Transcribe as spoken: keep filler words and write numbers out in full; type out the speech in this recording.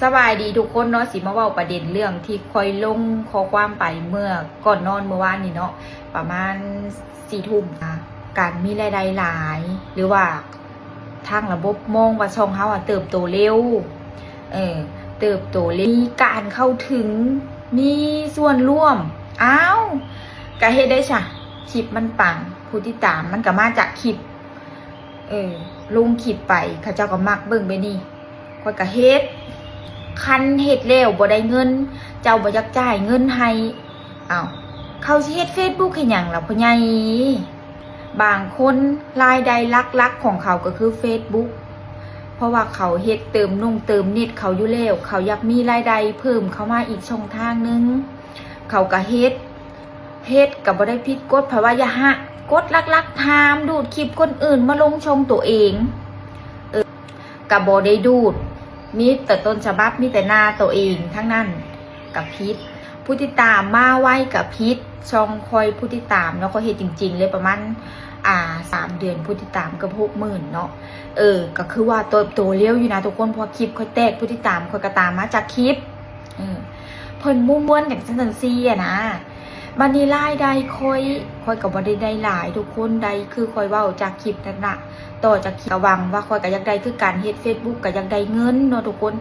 สบายดีทุกคนเนาะ สิมาเว้าประเด็นเรื่องที่ข้อยลงข้อความไปเมื่อก่อนนอนเมื่อวานนี้เนาะ ประมาณสี่ทุ่มนะ การมีรายได้หลาย หรือว่าทางระบบมองว่าช่องเฮาอะเติบโตเร็ว เออ เติบโตเร็ว มีการเข้าถึง มีส่วนร่วม อ้าว กะเฮ็ดได้ซะ คลิปมันปัง ผู้ติดตามมันก็มาจากคลิป เออ ลงคลิปไป เขาเจ้าก็มักเบิ่งไปนี่ ข้อยก็เฮ็ด คันเฮ็ดแล้วบ่ได้เงิน เจ้าบ่อยากจ่ายเงินให้ อ้าว เขาสิเฮ็ด Facebook เฮ็ดหยังล่ะพ่อใหญ่ บางคนรายได้หลักๆของเขาก็คือ Facebook เพราะว่าเขาเฮ็ดเติมนงเติมเน็ตเขาอยู่แล้ว เขาอยากมีรายได้เพิ่มเข้ามาอีกช่องทางหนึ่ง เขาก็เฮ็ด เฮ็ดก็บ่ได้ผิดกฎ เพราะว่าอย่าหะ กฎหลักๆ ห้ามดูดคลิปคนอื่นมาลงช่องตัวเอง เออ ก็บ่ได้ดูด มีแต่ต้นฉบับ มีแต่หน้าตัวเองทั้งนั้น ก็ผิด ผู้ติดตามมาไวก็ผิด ช่องข้อยผู้ติดตามเนาะ ข้อยเฮ็ดจริงๆเลย ประมาณ อ่า สามเดือน ผู้ติดตามเกือบหกหมื่นเนาะ เออ ก็คือว่าเติบโตเร็วอยู่นะทุกคน เพราะว่าคลิปข้อยแตก ผู้ติดตามข้อยก็ตามมาจากคลิป เออ เพิ่นม่วนๆกันจั่งซั่นจั่งซี้อะนะ บัดนี้รายได้ข้อย ข้อยก็บ่ได้ได้หลายทุกคน ได้คือข้อยเว้าจากคลิปนั่นน่ะ ต่อจากคลิป ก็หวังว่าข้อยก็อยากได้คือกัน เฮ็ด Facebook ก็อยากได้เงินเนาะทุกคน